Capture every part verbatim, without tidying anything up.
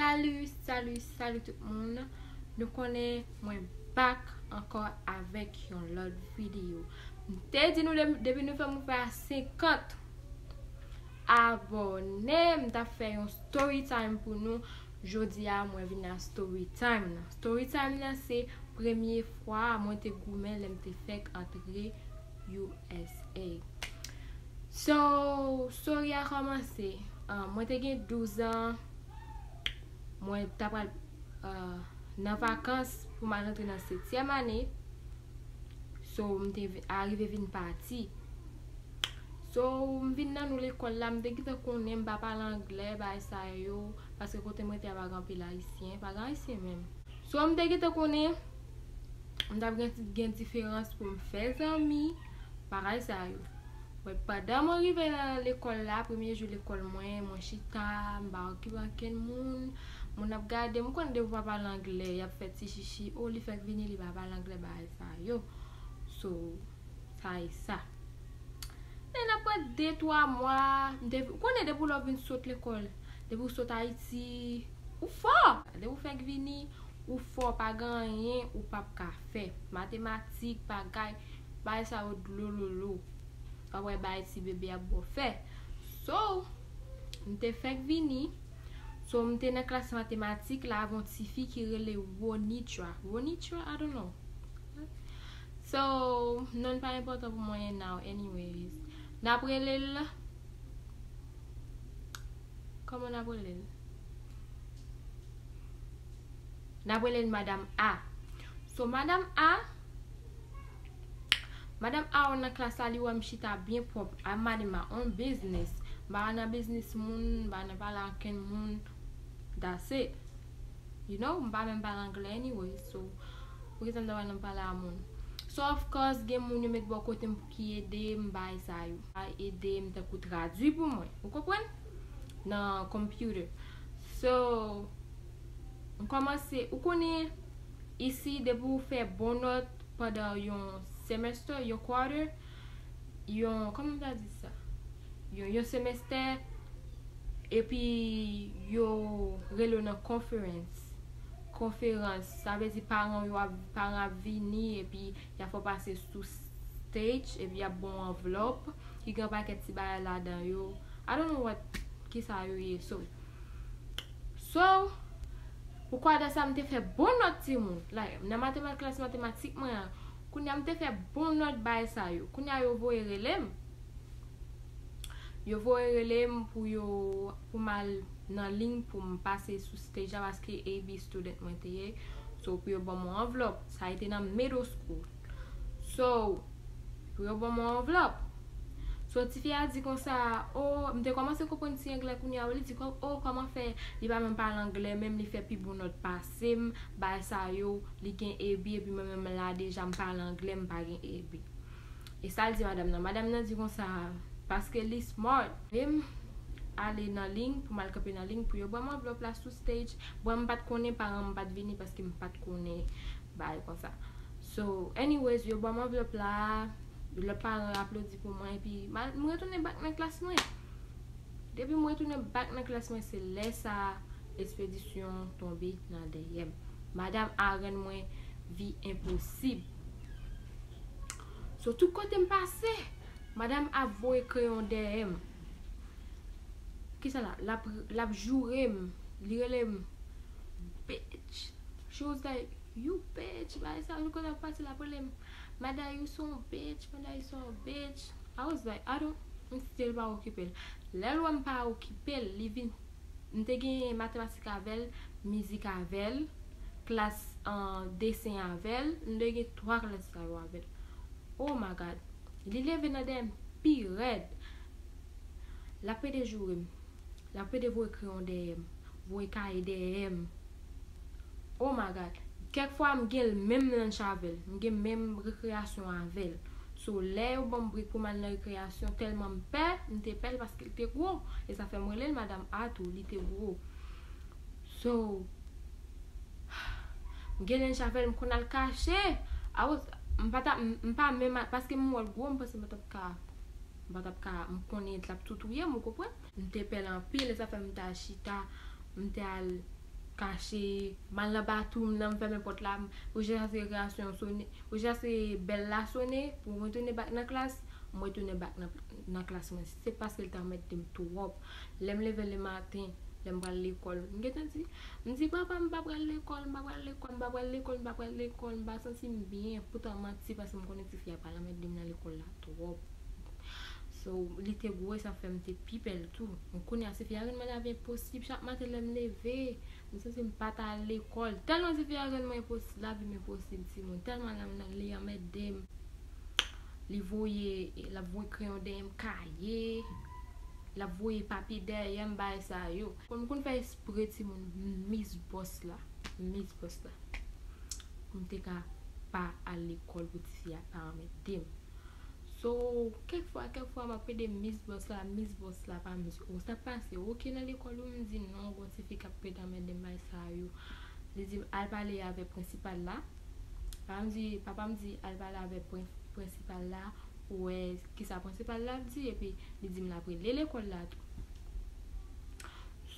Salut, salut, salut tout moun. Nou konnen mwen back ankò avèk yon lòt videyo. M te di nou de- depi nou fè m rive a senkant abòne, m t ap fè yon story time pou nou. Jodi a mwen vin a story time nan. Story time nan se premye fwa mwen te goumen lè m te fèk antre U S A. So, story a kòmanse. Ah, mwen te gen douz an. Mwen ta pral ah, nan vakans pou m al rantre nan setyèm ane. So, m te vi- arive vin pati. So, m vin nan nou lekòl la, m te gentan konnen m pa pale anglè, bagay sa yo, paske kote mwen te a pa gen anpil ayisyen, pa gen ayisyen menm. So, m te gentan konnen m t ap gen, gen diferans pou m fè zanmi, bagay sa yo. But pandan mwen rive nan lekòl la, premye jou lekòl mwen, mwen chita, m pa okipe ankenn moun. Moun ap gade m, ou konnen depi w pa pale anglè, y ap fè ti chichi, o, li fèk vini, li pa pale anglè, bagay sa yo. So, sa e sa. Men apre de, twa mwa, m te, ou konnen depi w lè w vin sot lekòl, depi w sot Ayiti, ou fò. Depi w fèk vini, ou fò, pa gen anyen ou p ap ka fè. Matematik, bagay, bagay sa yo dlololo. W ap wè bagay ti bebe ap ba w fè. So, m te fèk vini. So, m te nan klas matematik la avè yon ti fi ki rele Wonitra. Wonitra, I don't know. So, non pa enpòtan pou mwen now, anyways. N ap rele l. Kòman n ap rele l? N ap rele l Madam A. So, Madam A, Madam A nan klas la, li wè m chita byen pwòp. A Madam A on business. M pa nan biznis moun, m pa nan pale ak kenn moun. That's it. You know, m pa menm pale anglè anyway. So, poukisa m ta pral nan pale a moun? So, of course, gen moun yo met bò kote m pou ki ede m, bagay sa yo. A ede m tankou tradui pou mwen. Ou konprann? Nan computer. So, m kòmanse, ou konnen, isi, depi w fè bon nòt pandan yon semester, yon quarter, yon, kòman m ta di sa? Yon, yon semester, epi yo rele w nan conference. Konferans, sa vle di paran yo ap, paran ap vini, epi y ap fè w pase sou stage, epi y ap ba w anvlòp, ki gen yon pakèt ti bagay ladan yo. I don't know what, kisa yo ye, so. So, ou kwè de sa m te fè bon nòt timoun. Like, nan matematik, klas matematik mwen an, kounye a m te fè bon nòt bay sa yo. Kounye a yo voye rele m. Yo voye rele m pou yo, pou m al nan liy pou m pase sou stage la paske A B student mwen te ye. So, pou yo ban m yon anvlòp. Sa a te nan middle school. So, pou yo ban m yon anvlòp. So, tifi a di konsa, o, m te kòmanse konprann ti anglè kounye a, li di, kò- o, kòman fè li pa menm pale anglè, menm li fè pi bon nòt pase m, bagay sa yo, li gen A B, epi mwen menm la deja m pale anglè, m pa gen A B. E sa l di madanm nan. Madanm nan di konsa, paske li smart. E m ale nan liy, pou m al kanpe nan liy, pou yo ban m anvlòp la sou stage. Bon, m pa t konnen, paran m pa t vini paske m pa t konnen bagay konsa. So, anyways, yo ban m anvlòp la, lòt paran aplodi pou mwen, epi m al- m retounen back nan klas mwen. Depi m retounen back nan klas mwen, se lè sa a, espedisyon tonbe nan dèyè m. Madanm A rann mwen vi enposib. So, tout kote m pase, madanm A voye kreyon dèyè m. Kisa la? L ap, l ap joure m. Li rele m bitch. She was like, "You bitch." Bagay sa, tout kote m pase, l ap rele m, "Mada, you so bitch. Mada, you so bitch." I was like, "I don't." M still pa okipe l. Lè l wè m pa okipe l, li vin M te gen matematik avè l, mizik avè l, klas, ah, desen avè l. M te gen twa klas sa yo avè l. Oh my God. Li leve nan dèyè m pi rèd. L ap pede joure m. L ap pede voye kreyon dèyè m. Voye kaye dèyè m. Oh my God. Kèk fwa m gen l menm lunch avè l. M gen menm rekreyasyon avè l. So, lè yo ban m break pou m al nan rekreyasyon, tèlman m pè, m te pè l paske l te gwo. E sa fè m rele l madanm A tou, li te gwo. So, m gen lunch avè l, m konn al kache. I was, m pa ta, m, m pa menm, paske m wè l gwo, m panse m pa t ap ka, m pa t ap ka, m konnen l t ap tou touye m, ou konprann? M te pè l anpil, e sa fè m ta chita, m te al kache, m al nan bathroom nan, m fèmen pòt la, m- pou jase rekreyasyon sone, pou jase bèl la sone, pou m retounen back nan klas, m retounen back nan, nan klas mwen. Se paske l t anmède m twòp. Lè m leve lematen, lè m pral lekòl, m gentan di, m di, "Papa, m pa pral lekòl, m pa pral lekòl, m pa pral lekòl, m pa pral lekòl, m pa santi m byen." Poutan manti, paske m konnen tifi a pral anmède m nan lekòl la twòp. So, li te gwo, sa fè m te pi pè l tou. Kounye a, tifi a rann mwen lavi enposib. Chak maten lè m leve, m santi m pa ta al lekòl. Tèlman tifi a rann mwen enposib, lavi m enposib, timoun. Tèlman l, l anmède m. Li voye, l ap voye kreyon dèyè m, kaye. L ap voye papye dèyè m, bagay sa yo. Kon m konn fè espre, timoun, miss boss la. Miss boss la. Pou m te ka pa al lekòl, pou tifi a pa anmède m. So, kèk fwa, kèk fwa, m ap pede miss boss la, miss boss la pa miss. Ou sa pase, oke nan lekòl ou, m di non, gon tifi k ap pede anmède m, bagay sa yo. Li di m, "Al pale avèk prensipal la." Papa m di, papa m di, "Al pale avèk pren- prensipal la, pou wè kisa prensipal la ap di," epi li di m l ap rele lekòl la tou.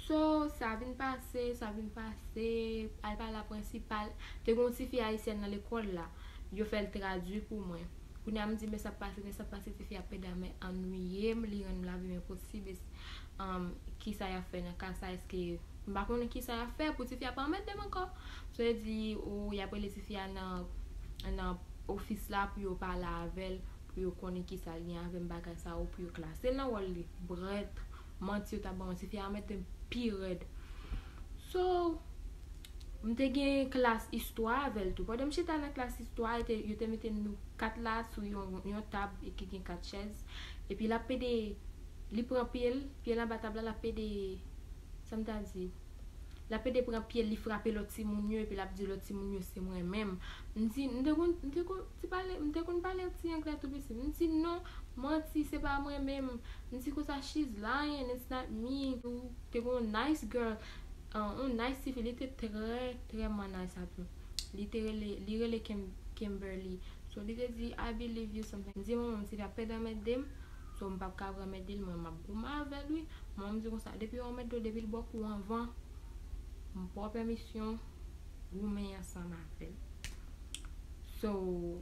So, sa vin pase, sa vin pase, al pale a prensipal. Te gon tifi ayisyèn nan lekòl la, yo fè l tradui pou mwen. Kounye a m di, "Men sa ap pase, men sa ap pase, tifi a pede anmè- annuiye m, li rann lavi m enposib, es- um, kisa y ap fè nan ka sa, èske m pa konnen kisa y ap fè pou tifi a pa anmède m ankò." So, yo di, "O, y ap rele tifi a nan, nan ofis la pou yo pale avè l, pou yo konnen kisa l gen avè m, bagay sa yo, pou yo klase l nan wòl li." Brèt, manti yo t ap ban mwen, tifi a anmède m pi rèd. So, m te gen klas istwa avè l tou. Pandan m chita nan klas istwa, yo te, yo te mete nou kat la sou yon, yon tab e ki gen kat chèz. Epi l ap pede, li pran pye l, pye l anba tab la, l ap pede, sa m ta di, l ap pede pran pye l, li frape lòt timoun yo, epi l ap di lòt timoun yo se mwen menm. M di, m te konn, m te konn ti pale, m te konn pale ti anglè tou piti. M di non, manti, se pa mwen menm. M di konsa, "She's lying, it's not me." Te gon nice girl, uh, yon nice tifi, li te trè, trè nice avè m. Li te rele, li rele Kim- Kimberly. So, li te di, "I believe you something." M di, "Manman, m, tifi a pede anmède m. So, m p ap ka anmède l, mwen, m ap goumen avè l, wi." Manman m di konsa, "Depi yo anmède w, depi l ba w kou anvan, m ba w pèmisyon goumen ansanm avè l." So,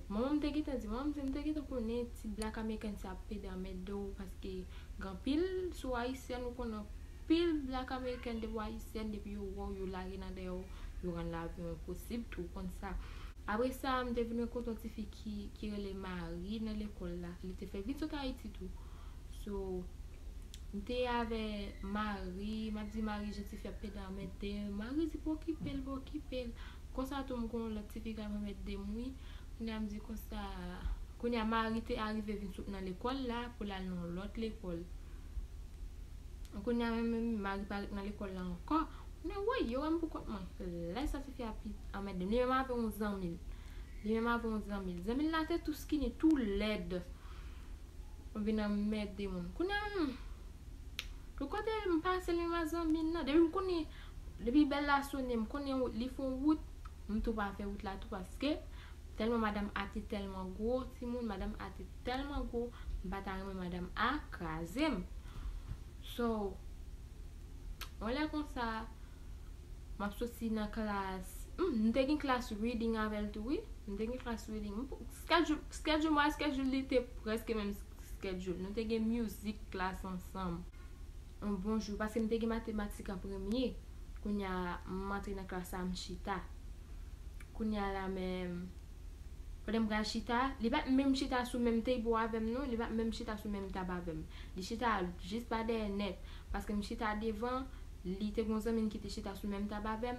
manman m te gentan di, manman m di, "M te gentan konnen ti black American sa ap pede anmède w, paske gen anpil sou ayisyèn, ou konnen anpil black American depi w ayisyèn, depi yo wè w, yo lage nan dèyè w, yo rann lavi w enposib tou, ou konn sa." Apre sa, m te vin rankontre yon tifi ki, ki rele Marie nan lekòl la. Li te fè vin sot Ayiti tou. So, m te avè Marie, m ap di Marie, "Jan tifi ap pede anmède m." Marie di, "Pa okipe l, pa okipe l." Konsa tou, m gon lòt tifi k ap anmède m, wi. Kounye a, m di konsa, kounye a, Marie te arive vin sot nan lekòl la pou l al nan yon lòt lekòl. Kounye a, menm, menm, Marie pa ret nan lekòl la ankò. Kounye a, woy, yo wè m pou kont mwen. Lè sa tifi a pi anmède m. Li menm avè yon zanmi l. Li menm avè yon zanmi l. Zanmi l la te tou skinny, tou lèd. Vin anmède moun. Kounye a, hmm, tout kote m pase, li menm ak zanmi l nan. Depi m konnen, depi bèl la sone, m konnen li fè yon wout, m tou pa fè wout la tou, paske tèlman madanm A te tèlman gwo, timoun, madanm A te tèlman gwo, m pa ta renmen madanm A kraze m. So, yon lè konsa, m ap soti nan klas. Hmm, m te gen klas reading avè l tou, wi. M te gen klas reading. M pou- schedule, schedule mwen, schedule li te prèske menm schedule. Nou te gen music class ansanm. Yon bon jou, paske m te gen matematik an premye. Kounye a, m antre nan klas la, m chita. Kounye a la menm, pandan m pral chita, li pa t menm chita sou menm table avè m, non, li pa t menm chita sou menm tab avè m. Li chita jis pa dèyè nèt, paske m chita devan, li te gon zanmi m ki te chita sou menm tab avè m,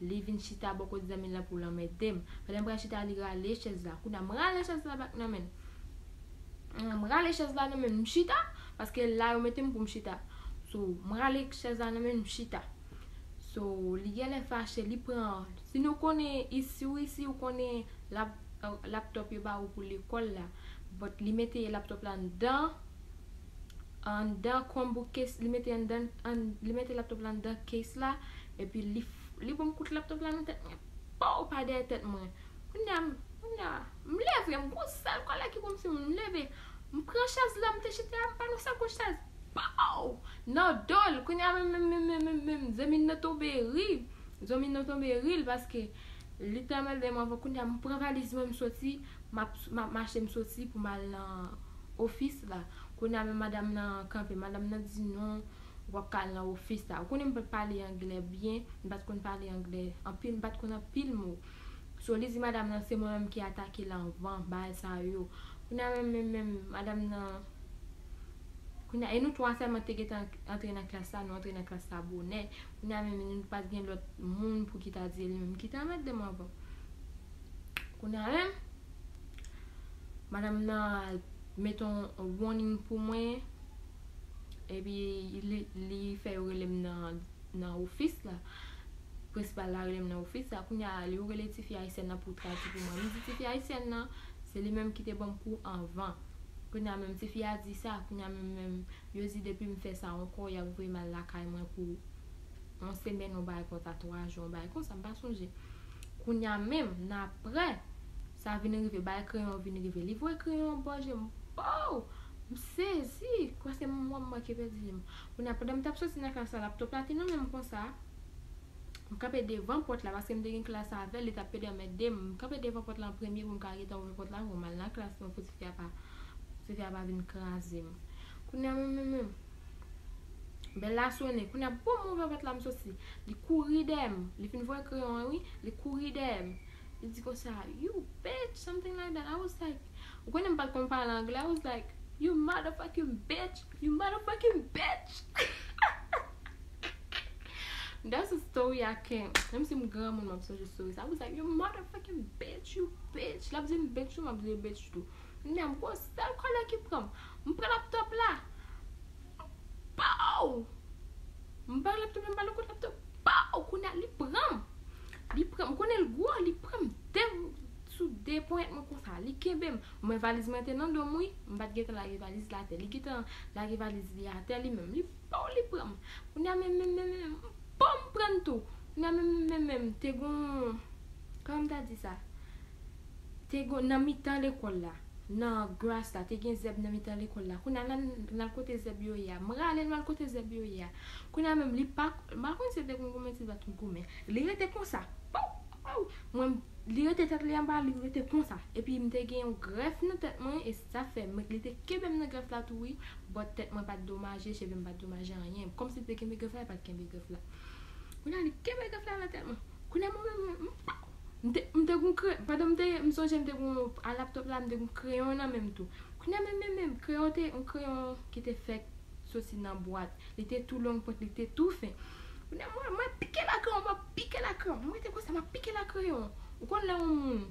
li vin chita bò kot zanmi l lan pou l anmède m. Pandan m pral chita, li rale chèz la. Kounye a, m rale chèz la back nan men l. M rale chèz la nan men l, m chita, paske la yo mete m pou m chita. So, m rale chèz la nan men l, m chita. So, li genlè fache, li pran, si nou konnen isi, isi, ou konnen lap- laptop yo ba ou pou lekòl la. But li mete laptop la anndan, anndan Chromebook case, li mete anndan, an- li mete laptop la anndan case la, epi li f- li ban m kout laptop la nan tèt mwen. Pow! Pa dèyè tèt mwen. Kounye a, kounye a, m leve, m gon sèl kòlè ki pran m, si m leve, m pran chèz la, m te chita a, m pa nan sèl kout chèz. Pow! Nan do l. Kounye a menm, menm, menm, menm, menm, menm, zanmi m nan tonbe ri. Zonbi nan tonbe ri l paske li te anmède m anvan. Kounye a m pran valiz mwen, m soti, m ap, m ap mache, m soti pou m al nan ofis la. Kounye a menm madanm nan kanpe, madanm nan di non, ou p ap ka al nan ofis la. Ou konnen m pa t pale anglè byen, m pa t konn pale anglè anpil, m pa t konn anpil mo. So, li di madanm nan se mwen menm ki atake l anvan, bagay sa yo. Kounye a menm, menm, menm, madanm nan, kounye a, e nou twa sèlman te gentan antre nan klas la, nou antre nan klas la bonè. Kounye a menm, nou pa t gen lòt moun pou ki ta di li menm ki te anmède m anvan. Kounye a menm, madanm nan mete yon warning pou mwen, epi li, li fè yo rele m nan, nan ofis la. Prensipal la rele m nan ofis la. Kounye a, li rele tifi ayisyèn nan pou tradui pou mwen. M di tifi ayisyèn nan, se li menm ki te ban m kou anvan. Kounye a menm, tifi a di sa. Kounye a menm, menm, yo di depi m fè sa ankò, y ap voye m al lakay mwen pou yon semèn, yon bagay konsa, twa jou, yon bagay konsa, m pa sonje. Kounye a menm, nan apre, sa vin rive, bay kreyon vin rive. Li voye kreyon an bò je m, pow! M sezi, kwè se manman mwen ki pèdi je m. Kounye a, pandan m t ap soti nan klas la, laptòp la te nan men m konsa. M kanpe devan pòt la, paske m te gen klas avè l, li t ap pede anmède m. M kanpe devan pòt la an premye pou m ka gentan ouvè pòt la, pou m al nan klas mwen, pou tifi a pa, tifi a pa vin kraze m. Kounye a menm, menm, menm. Bèl la sonnen. Kounye a, bòm, m ouvè pòt la, m soti. Li kouri dèyè m. Li fin voye kreyon an, wi. Li kouri dèyè m. Li di konsa, "You bitch," something like that. I was like, ou konnen m pa t konn pale anglè. I was like, "You motherfucking bitch. You motherfucking bitch." That's a story I can't. Menm si m granmoun, m ap sonje story sa. I was like, "You motherfucking bitch. You bitch." L ap di m bitch tou, m ap di l bitch tou. Kounye a, m gwo sèl kòlè ki pran m. M pran laptòp la. Pow! M pran laptòp la, m pran lòt laptòp. Pow! Kounye a, li pran m. Li pran m. M konnen l gwo, li pran m de, sou de ponyèt mwen konsa. Li kenbe m. Mwen, valiz mwen te nan do m, wi. M pa t gentan lage valiz la atè. Li gentan lage valiz li atè li menm. Li, pow, li pran m. Kounye a, menm, menm, menm, menm, pow, m pran l tou. Kounye a, menm, menm, menm, menm, te gon, kòman m ta di sa? Te gon, nan mitan lekòl la, nan gras la, te gen zèb nan mitan lekòl la. Kounye a, n al, n al kote zèb yo ye a. M rale, n al kote zèb yo ye a. Kounye a menm, li pa, m pa konn si l te konn goumen, si l pa t konn goumen. Li rete konsa. Pow! Pow! Mwen, li rete tèt li anba, li rete konsa. Epi m te gen yon grèf nan tèt mwen, e sa fè, m, li te kenbe m nan grèf la tou, wi. But tèt mwen pa t domaje, cheve m pa t domaje, anyen. Kòmsi li te kenbe grèf la, li pa t kenbe grèf la. Kounye a, li kenbe grèf la nan tèt mwen. Kounye a, mwen, mwen, mwen, m, m te, m te gon kre-, pandan m te, m sonje m te gon, a laptòp la, m te gon kreyon nan men m tou. Kounye a, menm, menm, menm, kreyon te, yon kreyon ki te fèk soti nan bwat. Li te tou long, pwent li te tou fen. Kounye a, mwen, mwen pike lakreyon, mwen pike lakreyon. Mwen rete konsa, mwen pike lakreyon. Ou konn lè yon moun,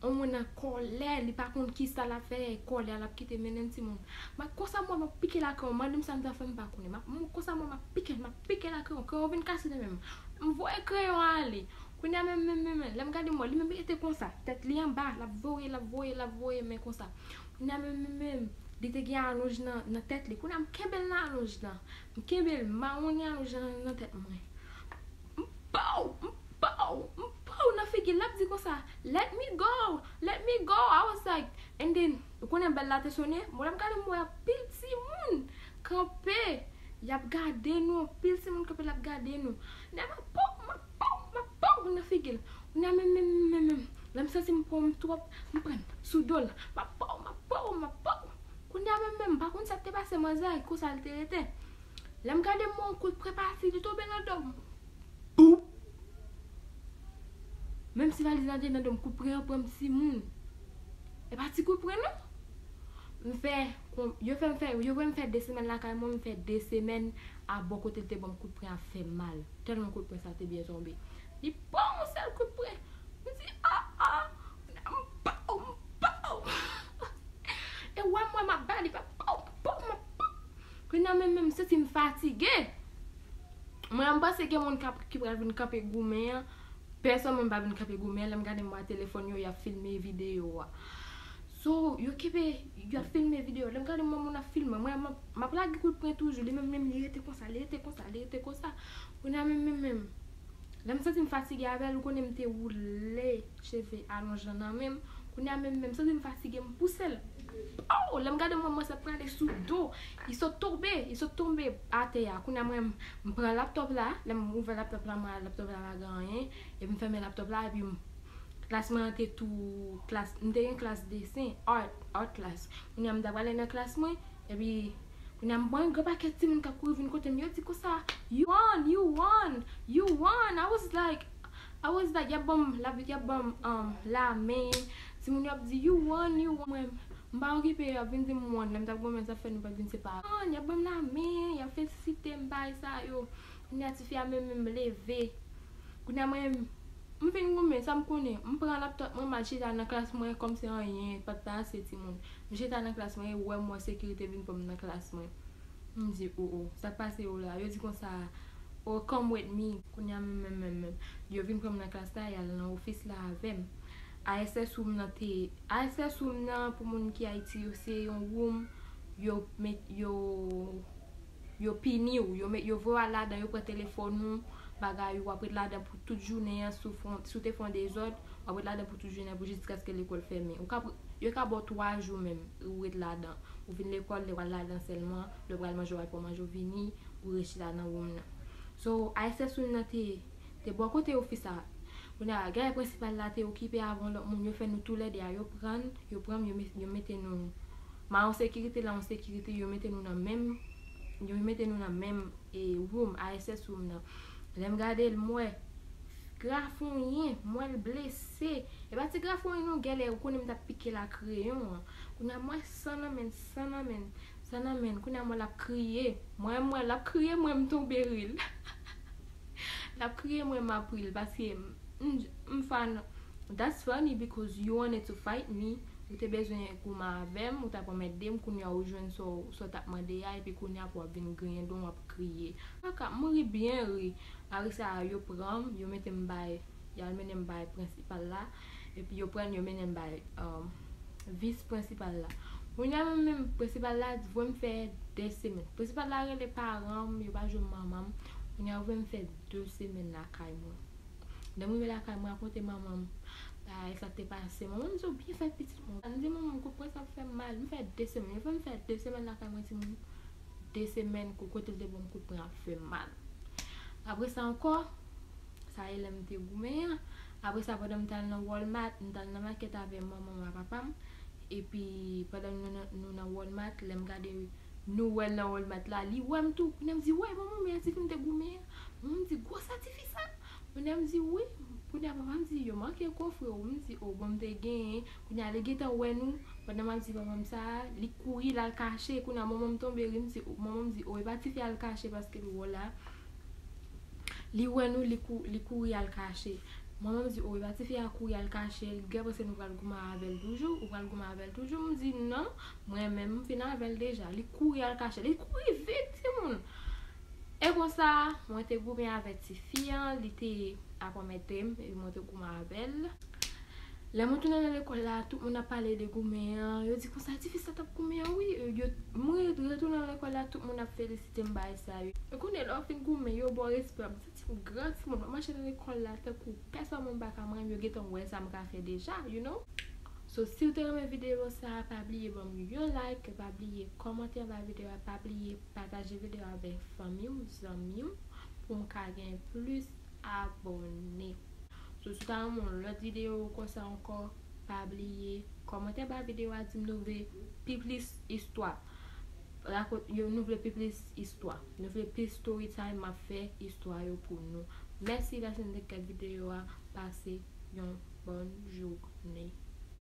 yon moun nan kòlè, li pa konn ki sa l ap fè, kòlè a l ap kite mennen l, timoun. Mwen konsa, mwen, mwen pike lakreyon, mande m sa m ta fè, m pa konnen. Mwen konsa, mwen, mwen pike, mwen pike lakreyon, kreyon vin kase nan men m. M voye kreyon an ale. Kounye a menm, menm, menm, menm, lè m gade m wè, li menm li rete konsa. Tèt li anba, l ap voye, l ap voye, l ap voye, men konsa. Kounye a menm, menm, menm, li te gen alonj nan, nan tèt li. Kounye a m kenbe l nan alonj lan. M kenbe l, m mawonn alonj lan nan tèt mwen. M pow, m pow, m pow nan figi l, l ap di konsa, "Let me go, let me go." I was like, and then, ou konnen bèl la te sonnen? Bon, lè m gade m wè anpil timoun kanpe, y ap gade nou, anpil timoun kanpe, l ap gade nou. Nèg la pow, m ap pow, m ap pow nan figi l. Kounye a menm, menm, menm, menm, lè m santi m pow m twòp, m pran l sou do l. M ap pow, m ap pow, m ap pow. Kounye a menm, menm, m pa konn sa k te pase manzè a, konsa l te rete. Lè m gade m wè yon kout pwen pati, li tonbe nan do m. Boum! Menm si valiz lan te nan do m, kout pwen an pran m, timoun. E pa ti kout pwen non. M fè, kon, yo fè m fè, yo voye m fè de semèn lakay mwen, m fè de semèn a bò kote l te ban m kout pwen a fè m mal. Tèlman kout pwen sa te byen tonbe. Li ban m yon sèl kout pwen. M di, "Ah, ah." M pow, m pow. E wè m wè m ap ba li, m ap pow, m ap pow, m ap pow. Kounye a menm, menm, m santi m fatige. Mwen, m panse gen moun k ap, ki pral vin kanpe goumen an. Pèsòn moun pa vin kanpe goumen an. Lè m gade m wè telefòn yo, y ap filme videyo a. So, yo kenbe, y ap filme videyo. Lè m gade m wè moun ap filme, mwen, m ap, m ap lage kout pwen toujou. Li menm, menm, li rete konsa, li rete konsa, li rete konsa. Kounye a menm, menm, menm, lè m santi m fatige avè l, ou konnen m te woule cheve alonj lan nan men m. Kounye a menm, menm, m santi m fatige, m pouse l. Oh, lè m gade mwen, mwen sa prale sou do. Li sot tonbe, li sot tonbe atè a. Kounye a mwen, m pran laptòp la. Lè m ouvè laptòp la, mwen laptòp la pa gen anyen. Epi m fèmen laptòp la, epi m, klas mwen an te tou, klas, m te gen klas desen, art, art class. Kounye a m ta prale nan klas mwen, epi kounye a m wè yon gran pakèt timoun k ap kouri vin kote m. Yo di konsa, "You won, you won, you won." I was like, I was like, y ap ban m, y ap ban m, um, lamen. Timoun yo ap di, "You won, you won." Mwen, m pa okipe yo, y ap vin di m won. Lè m t ap goumen, sa fè nou pa vin se pa. Won, y ap ban m lamen, y ap felisite m, bagay sa yo. Kounye a tifi a menm, menm leve. Kounye a mwen, m fin goumen, sa m konnen. M pran laptòp mwen, m al chita nan klas mwen, kòmsi anyen pa t pase, timoun. M chita nan klas mwen, e wè m wè sekirite vin pran m nan klas mwen. M di, "O, o, sa k pase yo la?" Yo di konsa, "O, come with me." Kounye a menm, menm, menm, menm, yo vin pran m nan klas la, y al nan ofis la avè m. A S S room nan te, A S S room nan, pou moun ki Ayiti yo, se yon room yo met, yo, yo pini w, yo met, yo voye w al ladan, yo pran telefòn ou, bagay ou, w ap ret ladan pou tout jounen an, si w fè, si w te fè yon dezòd, w ap ret ladan pou tout jounen pou jiskaske lekòl fèmen. Ou ka, yo ka ba w twa jou menm, ou ret ladan. Ou vin lekòl, lè w al ladan sèlman, lè w pral manje, w al pran manje, w vini, ou ret chita nan woum nan. So, A S S woum nan te, te bò kote ofis la. Kounye a, gade prensipal la te okipe avè yon lòt moun, yo fè nou toulède a, yo pran, yo pran m, yo me-, yo mete nou, ma yon sekirite la, yon sekirite, yo mete nou nan menm, yo mete nou nan menm, e, woum, A S S woum nan. Lè m gade l, m wè, grafonyen, m wè l blese. E pa ti grafonyen non, gèlè, ou konnen m t ap pike l ak kreyon an. Kounye a, m wè san nan men l, san nan men l, san nan men l. Kounye a, m wè l ap kriye. Mwen, m wè l ap kriye, mwen, m tonbe ri l. L ap kriye, mwen, m ap ri l, paske m, m, m fan. That's funny because you wanted to fight me. Ou te bezwen goumen avè m, ou t ap anmède m, kounye a ou jwenn sa w, sa w t ap mande a, epi kounye a pou w ap vin griyen do w, w ap kriye. Kaka, m ri byen ri. Apre sa, yo pran m, yo mete m bay, y al mennen m bay prensipal la, epi yo pran m, yo mennen m bay, um, vis prensipal la. Kounye a menm, menm prensipal la voye m fè de semèn. Prensipal la rele paran m, yo pa jwenn manman m. Kounye a yo voye m fè de semèn lakay mwen. Lè m rive lakay, m rakonte manman m bagay sa k te pase. Manman m di, "Ou byen fèt, pitit mwen." M di, "Manman m, kout pwen sa ap fè m mal." M fè de semèn. Yo fè m fè de semèn lakay mwen, timoun. De semèn, kou-, kote l te ban m kout pwen ap fè m mal. Apre sa ankò, sa e lè m te goumen an. Apre sa, pandan m t al nan Walmart, m t al nan makèt avè manman m ak papa m. Epi, pandan nou nan, nou nan Walmart, lè m gade nou wè l nan Walmart la, li wè m tou. Kounye a m di, "Wè, manman m, wè tifi m te goumen an." Manman m di, "Gwo sa tifi sa?" Kounye a m di, "Wi." Kounye a papa m di, "Yo manke kofre w." M di, "O, bon, m te genyen." Kounye a li gentan wè nou. Pandan m ap di papa m sa, li kouri, l al kache. Kounye a manman m tonbe ri, m di, o, manman m di, "O, e pa tifi a l kache paske l wè w la." Li wè nou, li kou-, li kouri al kache. Manman m di, "O, e pa tifi a kouri al kache, l gen panse nou pral goumen avè l toujou, ou pral goumen avè l toujou." M di, "Non, mwen menm, m fin avè l deja." Li kouri al kache, li kouri vit, timoun. E konsa, mwen te goumen avè tifi an, li te ap anmède m, epi mwen te goumen avè l. Lè mwen tounen nan lekòl la, tout moun ap pale de goumen an. Yo di konsa, "Tifi sa t ap goumen an, wi." Yo, mwen retounen nan lekòl la, tout moun ap felisite m, bagay sa yo. Ou konnen, lè w fin goumen, yo ba w respè. M santi m gran timoun, mwen mache nan lekòl la tankou pèsòn mwen pa ka manyen m, yo gentan wè sa m ka fè deja, you know? So, si w te renmen videyo sa a, pa bliye ban m yon like, pa bliye kòmante anba videyo a, pa bliye pataje videyo a avèk fanmi w, zanmi w, pou m ka gen plis abòne. So, si w ta renmen yon lòt videyo konsa ankò, pa bliye kòmante anba videyo a, di m nou vle pi plis istwa. Rakont, yo, nou vle pi plis istwa. Nou vle plis story time, m ap fè istwa yo pou nou. Mèsi paske nou te gade videyo a, pase yon bòn jounen.